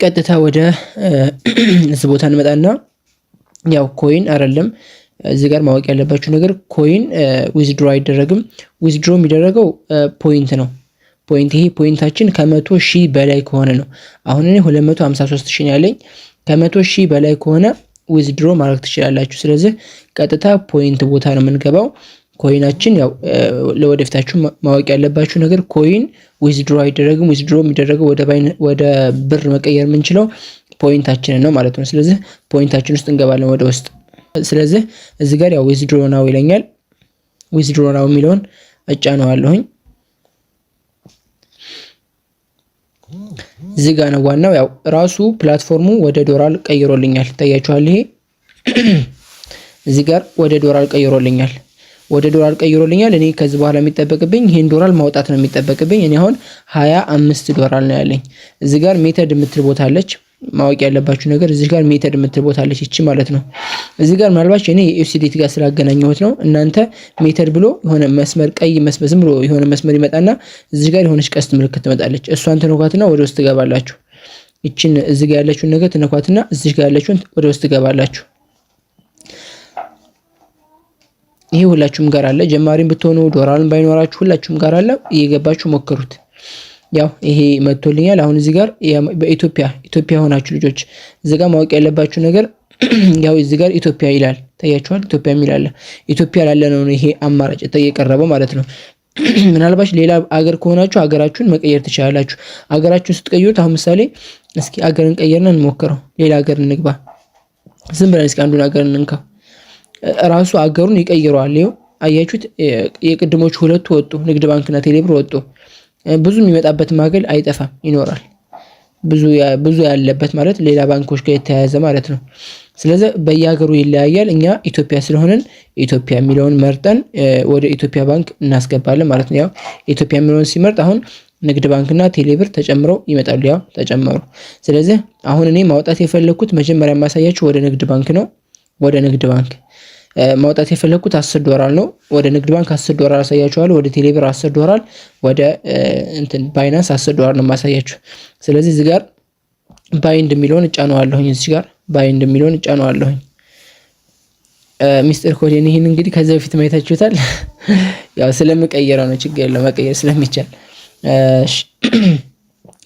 ቀጥታ ወደ እዚህ ቦታ እንመጣና ያው coin አይደለም፣ እዚህ ጋር ማወቅ ያለባችሁ ነገር coin withdraw አይደረግም። Withdraw የሚደረገው point ነው። Point፣ ይሄ point ኣችን ከ100,000 በላይ ከሆነ ነው። አሁን እኔ 253,000 ነው ያለኝ። ከ100,000 በላይ ከሆነ withdraw ማድረግ ትችላላችሁ። ስለዚህ ቀጥታ point ቦታ ነው የምንገባው። Coin ኣችን ያው ለወደፊታችሁ ማወቅ ያለባችሁ ነገር coin withdraw አይደረግም። Withdraw የሚደረገው ወደ ብር መቀየር የምንችለው point ኣችንን ነው ማለት ነው። ስለዚህ point ኣችን ውስጥ እንገባለን ወደ ውስጥ። ስለዚህ እዚህ ጋር ያው withdraw now ይለኛል። Withdraw now የሚለውን እጫነዋለሁኝ። እዚህ ጋር ነው ዋናው። ያው ራሱ platform ኡ ወደ ዶላር ቀይሮልኛል። ይታያችኋል። ይሄ እዚህ ጋር ወደ ዶላር ቀይሮልኛል። ወደ ዶላር ቀይሮልኛል። እኔ ከዚህ በኋላ የሚጠበቅብኝ ይሄን ዶላር ማውጣት ነው የሚጠበቅብኝ። እኔ አሁን 25 ዶላር ነው ያለኝ። እዚህ ጋር method የምትል ቦታ አለች። ማወቅ ያለባችሁ ነገር እዚህ ጋር method የምትል ቦታ አለች፣ ይቺ ማለት ነው። እዚህ ጋር ምናልባት እኔ የ USDT ጋር ስላገናኘሁት ነው። እናንተ method ብሎ የሆነ መስመር፣ ቀይ መስመር፣ ዝም ብሎ የሆነ መስመር ይመጣና እዚህ ጋር የሆነች ቀስት ምልክት ትመጣለች። እሷን ትነኳትና ወደ ውስጥ ትገባላችሁ። ይችን እዚህ ጋር ያለችውን ነገር ትነኳትና እዚህ ጋር ያለችውን ወደ ውስጥ ትገባላችሁ። ይሄ ሁላችሁም ጋር አለ። ጀማሪም ብትሆኑ ዶላርም ባይኖራችሁ ሁላችሁም ጋር አለ። እየገባችሁ ሞክሩት። ያው ይሄ መጥቶልኛል። አሁን እዚህ ጋር በኢትዮጵያ ኢትዮጵያ የሆናችሁ ልጆች እዚህ ጋር ማወቅ ያለባችሁ ነገር ያው እዚህ ጋር ኢትዮጵያ ይላል፣ ታያችኋል። ኢትዮጵያ የሚል አለ። ኢትዮጵያ ላለ ነው ይሄ አማራጭ የቀረበው ማለት ነው። ምናልባት ሌላ አገር ከሆናችሁ አገራችሁን መቀየር ትችላላችሁ። አገራችሁን ስትቀይሩት አሁን ምሳሌ እስኪ አገርን ቀየርና እንሞክረው። ሌላ አገር እንግባ። ዝም ብለን እስኪ አንዱን አገር እንንካው። ራሱ አገሩን ይቀይረዋል። ይኸው አያችሁት? የቅድሞቹ ሁለቱ ወጡ፣ ንግድ ባንክና ቴሌብር ወጡ። ብዙ የሚመጣበት ማገል አይጠፋም፣ ይኖራል። ብዙ ብዙ ያለበት ማለት ሌላ ባንኮች ጋር የተያያዘ ማለት ነው። ስለዚህ በየሀገሩ ይለያያል። እኛ ኢትዮጵያ ስለሆነን ኢትዮጵያ የሚለውን መርጠን ወደ ኢትዮጵያ ባንክ እናስገባለን ማለት ነው። ያው ኢትዮጵያ የሚለውን ሲመርጥ አሁን ንግድ ባንክና ቴሌብር ተጨምረው ይመጣሉ። ያው ተጨመሩ። ስለዚህ አሁን እኔ ማውጣት የፈለግኩት መጀመሪያ የማሳያችሁ ወደ ንግድ ባንክ ነው። ወደ ንግድ ባንክ ማውጣት የፈለግኩት 10 ዶላር ነው። ወደ ንግድ ባንክ 10 ዶላር አሳያችኋለሁ። ወደ ቴሌብር 10 ዶላር፣ ወደ እንትን ባይናንስ 10 ዶላር ነው የማሳያችሁ። ስለዚህ እዚህ ጋር bind የሚለውን እጫነዋለሁኝ። እዚህ ጋር bind የሚለውን እጫነዋለሁኝ። ሚስጥር ኮዴን ይህን እንግዲህ ከዚህ በፊት ማየታችሁታል። ያው ስለምቀይረው ነው፣ ችግር የለው፣ መቀየር ስለሚቻል።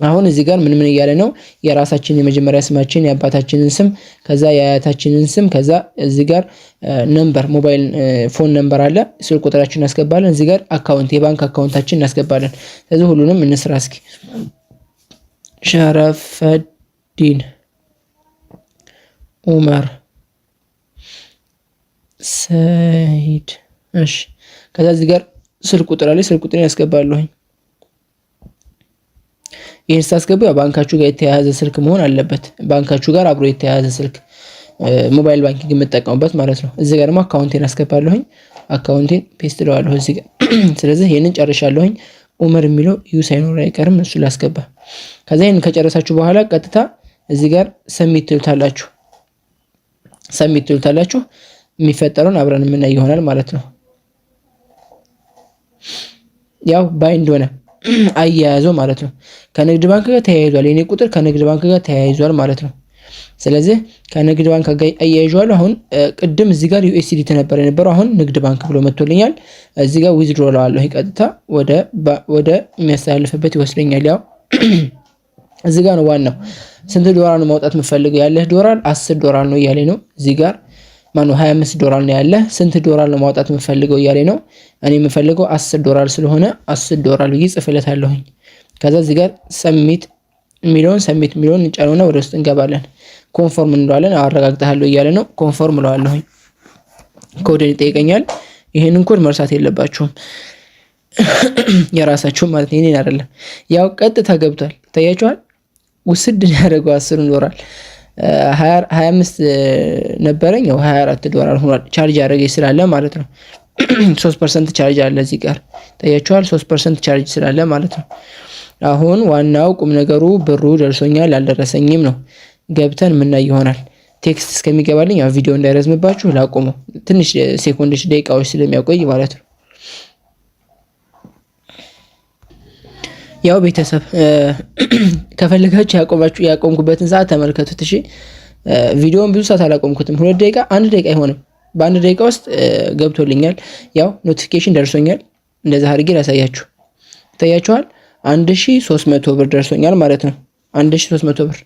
አሁን እዚህ ጋር ምን ምን እያለ ነው? የራሳችን የመጀመሪያ ስማችን፣ የአባታችንን ስም፣ ከዛ የአያታችንን ስም፣ ከዛ እዚህ ጋር number፣ mobile phone number አለ፣ ስልክ ቁጥራችን እናስገባለን። እዚህ ጋር account፣ የባንክ account ኣችን እናስገባለን። ስለዚህ ሁሉንም እንስራ እስኪ። ሸረፈዲን ኡመር ሰይድ። እሺ፣ ከዛ እዚህ ጋር ስልክ ቁጥር አለ፣ ስልክ ቁጥርን ያስገባለሁኝ። ይህን ስታስገቡ ያው ባንካችሁ ጋር የተያያዘ ስልክ መሆን አለበት። ባንካችሁ ጋር አብሮ የተያያዘ ስልክ፣ mobile banking የምጠቀሙበት ማለት ነው። እዚህ ጋር ደግሞ account ኤን አስገባለሁኝ። Account ኤን paste እለዋለሁ እዚህ ጋር። ስለዚህ ይህንን ጨርሻለሁኝ። ኡመር የሚለው U ሳይኖር አይቀርም፣ እሱ ላስገባ። ከዛ ይህንን ከጨረሳችሁ በኋላ ቀጥታ እዚህ ጋር submit ትሉታላችሁ። Submit ትሉታላችሁ። የሚፈጠረውን አብረን የምናይ ይሆናል ማለት ነው። ያው bind ሆነ፣ አያያዘው ማለት ነው። ከንግድ ባንክ ጋር ተያይዟል። የኔ ቁጥር ከንግድ ባንክ ጋር ተያይዟል ማለት ነው። ስለዚህ ከንግድ ባንክ ጋር አያይዟል። አሁን ቅድም እዚህ ጋር USDT ነበር የነበረው። አሁን ንግድ ባንክ ብሎ መጥቶልኛል። እዚህ ጋር withdraw እለዋለሁ። ቀጥታ ወደ የሚያስተላልፍበት ይወስደኛል። ያው እዚህ ጋር ነው ዋናው። ስንት ዶላር ነው ማውጣት የምፈልገው? ያለህ ዶላር 10 ዶላር ነው እያለኝ ነው። እዚህ ጋር ማነው 25 ዶላር ነው ያለህ። ስንት ዶላር ነው ማውጣት የምፈልገው እያለኝ ነው። እኔ የምፈልገው 10 ዶላር ስለሆነ 10 ዶላር ብዬ ጽፍለታለሁኝ። ከዛ እዚህ ጋር submit የሚለውን እንጫነውና ወደ ውስጥ እንገባለን። Confirm እንለዋለን። አረጋግጠሃለሁ እያለ ነው። Confirm እለዋለሁኝ። ኮድን ይጠይቀኛል። ይህንን ኮድ መርሳት የለባችሁም፣ የራሳችሁም ማለት ነው፣ የኔን አይደለም። ያው ቀጥታ ገብቷል። ይታያችኋል። ውስድ ያደረገው 10ሩን ዶላር፣ 25 ነበረኝ፣ ያው 24 ዶላር ሆኗል። Charge ያደረገኝ ስላለ ማለት ነው። 3% charge አለ እዚህ ጋር ታያችኋል። 3% charge ስላለ ማለት ነው። አሁን ዋናው ቁም ነገሩ ብሩ ደርሶኛል አልደረሰኝም ነው። ገብተን የምናይ ይሆናል። Text እስከሚገባልኝ ያው ቪዲዮ እንዳይረዝምባችሁ ላቁመው። ትንሽ ሴኮንዶች፣ ደቂቃዎች ስለሚያቆይ ማለት ነው። ያው ቤተሰብ ከፈለጋችሁ ያቆምኩበትን ሰዓት ተመልከቱት። እሺ ቪዲዮውን ብዙ ሰዓት አላቆምኩትም። 2 ደቂቃ፣ 1 ደቂቃ አይሆንም። በ1 ደቂቃ ውስጥ ገብቶልኛል። ያው notification ደርሶኛል። እንደዛ አድርጌ ላሳያችሁ። ይታያችኋል። 1300 ብር ደርሶኛል ማለት ነው። 1300 ብር።